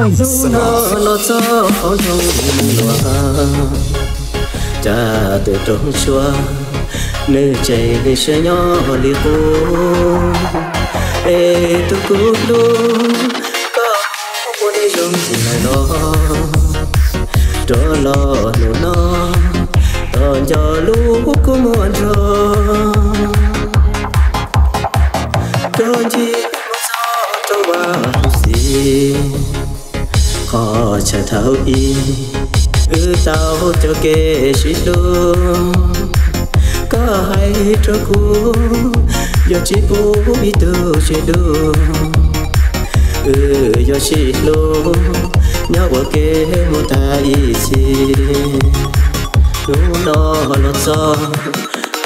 Hnub no los txog qhov nroo luag, cas twb roog tshua, nws tseem siab nyob li qub. Es tus kuv hlub, koj ua dej zoo tsis lawm los, rov los hnub no, tos nco lub kua muag nrog, rov ncig mus txog rau vaj lub xis. Qhov chaw thaum ub, wb tau cog kev sib hlub. Koj hais rau kuv, yog tsis pub ib tug tsis dub, wb yuav sib hlub, nyob ua ke mus tas ib txhis. Hnub no los txog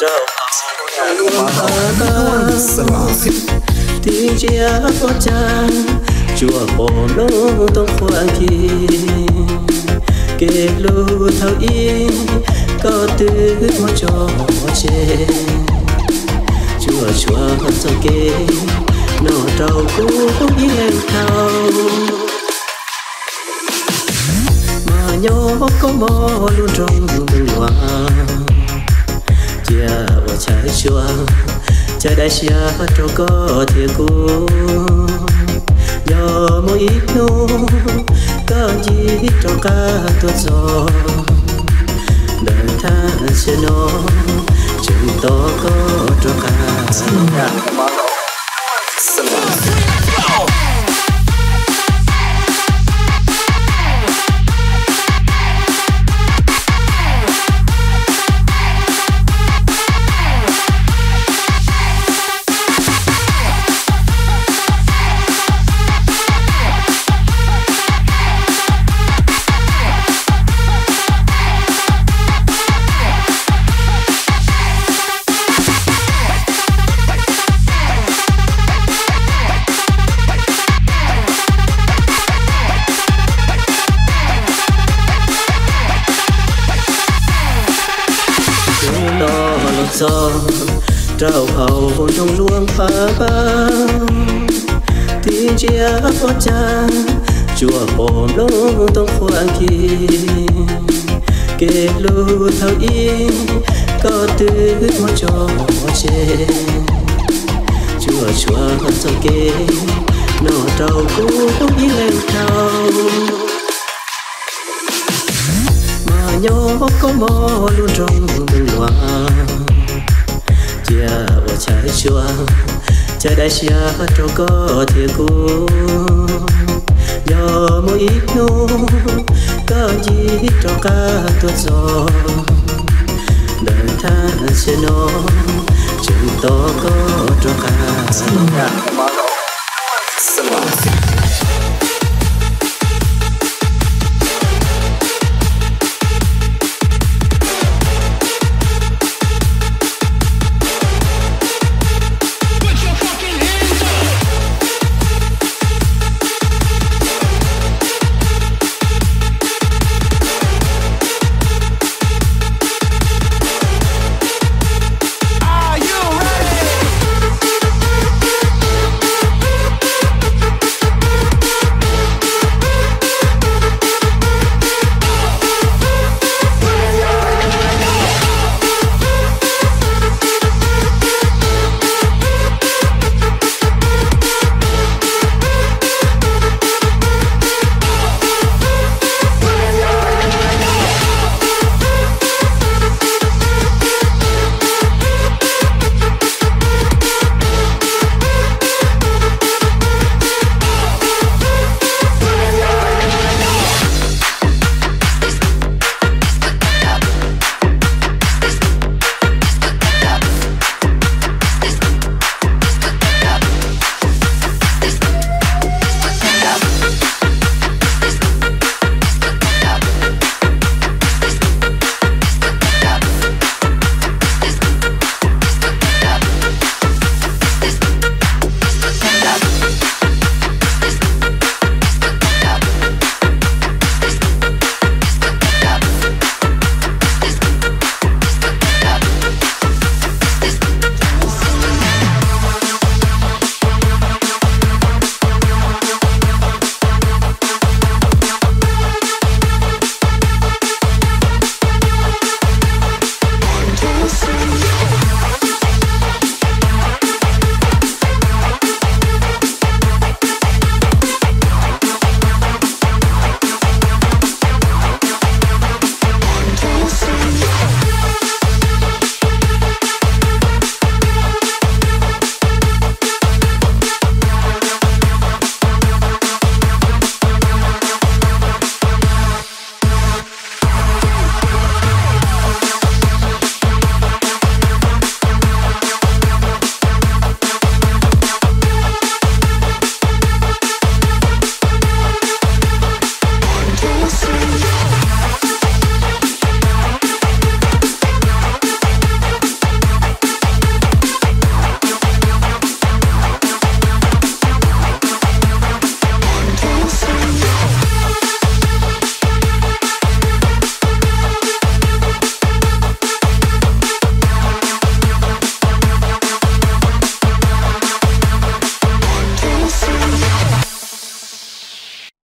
rau qhov, tig ntsia pov tseg, tsuas pom nplooj tooj qhuav nkig. Kev hlub thaum ub, koj twb muab tso tseg, tsuas tshuav txoj kev no rau kuv ib leeg dhau. Mas nyob koj mob lub nroog Ntxoov Luam, cia ua chaw tsuag, chaw daim siab rau koj thiab kuv. Yog muaj ib hnub koj ncig rov qab tuaj txog, ntawm thaj chaw no tseem tos koj rov qab. Hnub no los txog rau hauv nroog Luam Phaj Npab, tig ntsia pov tseg, tsuas pom nplooj tooj qhuav nkig. Kev hlub thaum ub, koj twb muab tso tseg, tsuas tshuav txoj kev no rau kuv ib leeg dhau. Mas nyob koj mob lub nroog Ntxoov Luam, cia ua chaw tsuag, chaw daim siab rau koj thiab kuv. Yog muaj ib hnub koj ncig rov qab tuaj txog, ntawm thaj chaw no tseem tos koj rov qab.